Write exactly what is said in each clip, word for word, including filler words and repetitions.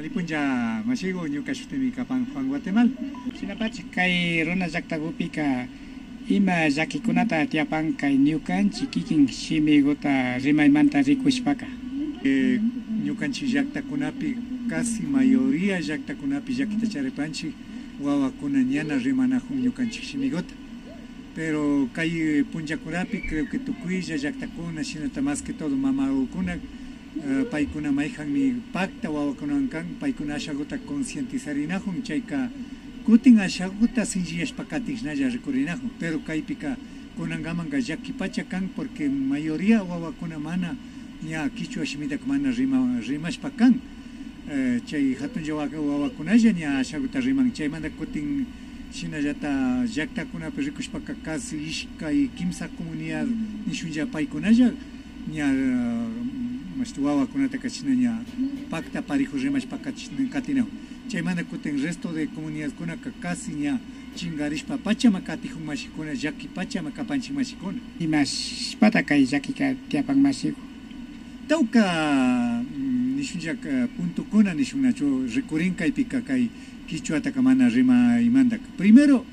Alli puncha mashigu, ñuka shutimi kapan Juan Guatemala. Shinapacha kay runa llaktakupika ima llakikunata tiyapan kay ñukanchik kikin shimiguta rimaymanta rikushpaka. Eh, ñukanchik llaktakunapi, casi mayoría llaktakunapi llakita charipanchik, wawakuna ñana rimanajun ñukanchik shimiguta. Pero kay punchakurapi creo que tukuylla llaktakuna, shinata más que todo mamagukuna, eh, paykuna mayjanmi pakta wawakunawan kan, paykuna ashaguta concientizarinajun, chayka kutin ashaguta sinchiyashpa katin shinalla rikurinajun. Pero kaypika kunankamanka llakipacha kan, porque mayoría wawakuna mana ña kichwa shimitaka mana rima, rimashpa kan. Eh, chay jatunlla wa-, wawakunalla ña ashaguta riman. Chaymanta kutin shinallata llaktakunapi rikushpaka casi ishkay kimsa comunidad nishunlla paykunalla ña, eh, mashti wawakunataka shina ña pakta parejo rimashpa kati-, katinajun. Chaymanta kutin resto de comunidadkunaka casi ña chingarishpa pachama katijun mashikuna, llaki pachama kapanchik mashikuna. Imashpata kay llakika tiyapan mashigu? Tawka, mm, nishunlla, eh, puntokuna nishun nachu rikurin kaypika kay kichwataka mana rimaymantaka. Primero,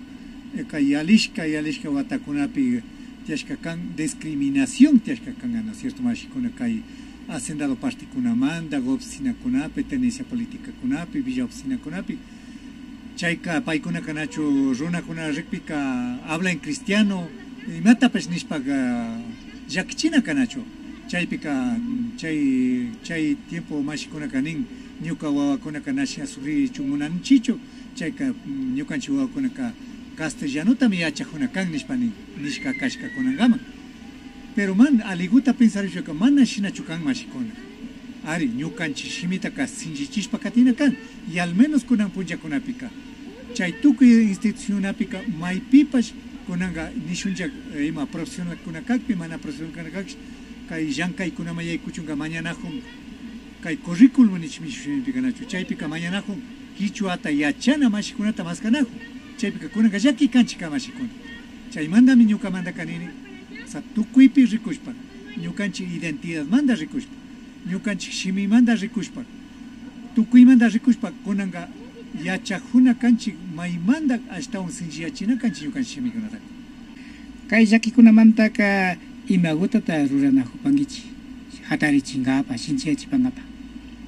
eh, kay yalishka, yalishka watakunapi tiyashka kan discriminación, tiyashka kan, ¿no es cierto? Mashikuna kay hacendado partikunamanta, oficinakunapi, tenencia politicakunapi, villa oficinakunapi, chayka paykunaka nachu runakuna rikpika habla en cristiano, imatapash nishpaka llakichina kanachu. Chaypika chay, chay tiempo mashikunaka nin, ñuka wawakunaka na shina sufrichun munanchichu, chayka, mm, ñukanchik wawakunaka castellanotami yachajuna kan nishpa nin, nishka kashka kunankaman. Pero man, aliguta pensarishpaka mana shinachu kan mashikuna. Ari, ñukanchik shimitaka sinchichishpa katina kan, y al menos kunan punllakunapika chay tukuy institucionapika maypipash kunanka nishunlla, eh, ima profesionalkuna kakpi, mana profesionalkuna kakpish, kay llankaykunaman yaykuchunka mañanajun, kay currículum nichik mishu shimipika nachu, chaypika mañanajun kichwata yachana mashikunata maskanajun. Chaypika kunanka llakikanchik kan mashikuna. Chaymantami ñukamantaka nini, o sea, tukuypi rikushpa, ñukanchik identidadmanta rikushpa, ñukanchik shimimanta rikushpa, tukuymanta rikushpa, kunanka yachajuna kanchik maymanta ashtawan sinchiyachina kanchik ñukanchik shimikunataka. Kay llakikunamantaka imagutata ruranajupankichik, jatarichinkapa, sinchiyachipankapa?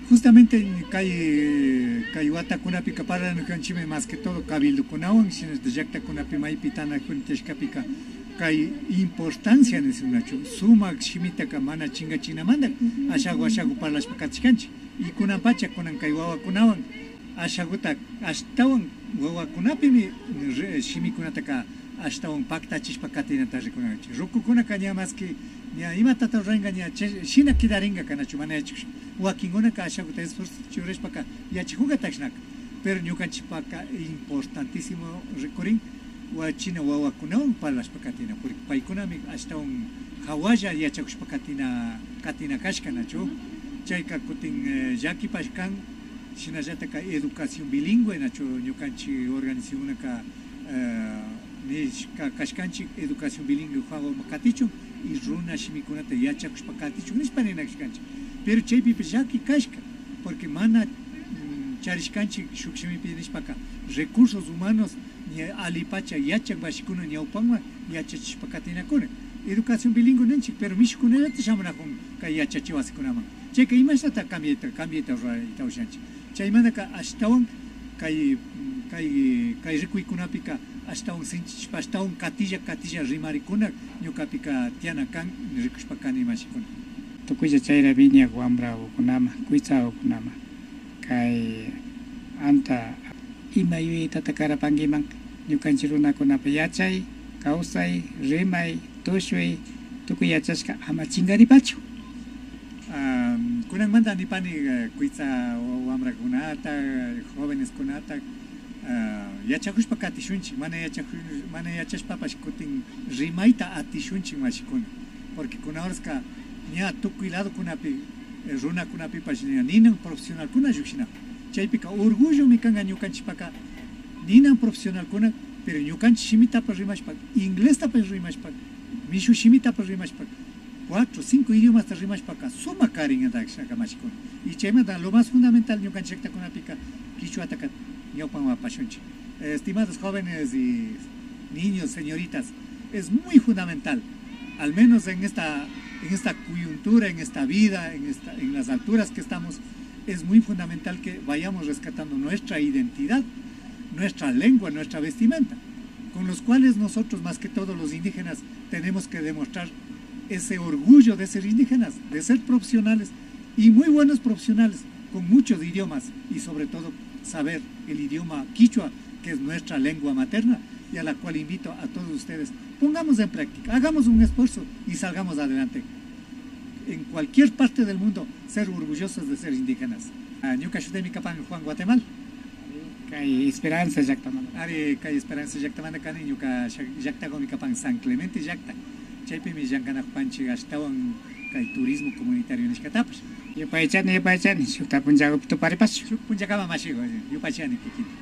Justamente kay, kay watakunapika parlana kanchikmi más que todo cabildokunawan, shinallata llaktakunapi maypi tanakuna tiyashkapika kay importancia nishun nachu, sumak shimitaka mana chinkachinamanta ashagu ashagu parlashpa katishkanchik. Y kunanpacha kunan kay wawakunawan ashaguta ashtawan wawakunapimi re-, shimikunataka ashtawan paktachishpa katinata rikunanchik. Rukukunaka ña maski ña imatata ruranka ña chay shina kidarinka kanachu mana yachakushpa. Wakinkunaka ashaguta esfuerzo churashpaka yachajunka tashnaka. Pero ñukanchikpaka importantísimo rikurin wachina wawakunawan parlashpa katina, porque paykunami ashtawan jawalla yachakushpa katina, katina kashka nachu. Chayka kutin, eh, llakipash kan, shinallataka educación bilingüe nachu ñukanchik organizacionkunaka, eh, nishka kashkanchik educación bilingüe jawaman katichun y runa shimikunata yachakushpa katichun nishpa nina kashkanchik. Pero chaypipash llaki kashka, porque mana, mm, charishkanchik shuk shimipi nishpaka recursos humanos ña alipacha yachak mashikuna ñawpaman yachachishpa katinakuna. Educación bilingüe ninchik, pero mishukunallata shamunakun kay yachachi wasikunaman. Chayka imashnata cambiayta, cambiayta rurayta ushanchik. Chaymantaka ashtawan kay, kay, kay rikuykunapika ashtawan sinchichishpa, ashtawan katilla, katilla rimarikuna ñukapika tiyana kan rikushpa kani mashikuna. Tukuylla chayra wiñak wambrakunaman, kuytsakunaman. Kay anta ima yuyaytata karapankiman ñukanchik runakunapa yachay, kawsay, rimay, tushuy, tukuy yachashka ama chinkaripachu. Ah, kunanmanta nipani, eh, kuytsa wambrakunata, joveneskunata, ah, yachakushpa katishunchik, mana yachaku-, mana yachashpapash kutin rimayta atishunchik mashikuna, porque kuna horaska ña tukuy ladokunapi, eh, runakunapipash ña ninan profesionalkuna llukshinakun. Chaypika orgullomi kanka ñukanchikpaka ninan profesionalkuna, pero ñukanchik shimitapash rimashpa, inglestapash rimashpa, mishu shimitapash rimashpa, Cuatro, cinco idiomasta rimashpaka sumak karin, ñataka mashikuna. Y chaymanta lo más fundamental ñukanchik llaktakunapika kichwataka ñawpaman apashunchik. Eh, estimados jóvenes y niños, señoritas, es muy fundamental, al menos en esta, en esta coyuntura, en esta vida, en esta, en las alturas que estamos, es muy fundamental que vayamos rescatando nuestra identidad, nuestra lengua, nuestra vestimenta, con los cuales nosotros, más que todos los indígenas, tenemos que demostrar ese orgullo de ser indígenas, de ser profesionales y muy buenos profesionales, con muchos idiomas y sobre todo saber el idioma quichua, que es nuestra lengua materna y a la cual invito a todos ustedes, pongamos en práctica, hagamos un esfuerzo y salgamos adelante. En cualquier parte del mundo, ser orgullosos de ser indígenas. Ah, ñuka shutimi kapan Juan Guatemal. Kay Esperanza llaktamanta. Ari, kay Esperanza llaktamanta kani, ñuka llak-, llaktakumi kapan San Clemente llakta. Chaypimi llankanakupanchik ashtawan kay turismo comunitario nishkatapash. Yupaychani, yupaychani, shukta punllakupi tuparipashun. Shuk punllakama mashiku, yupaychani kikinta.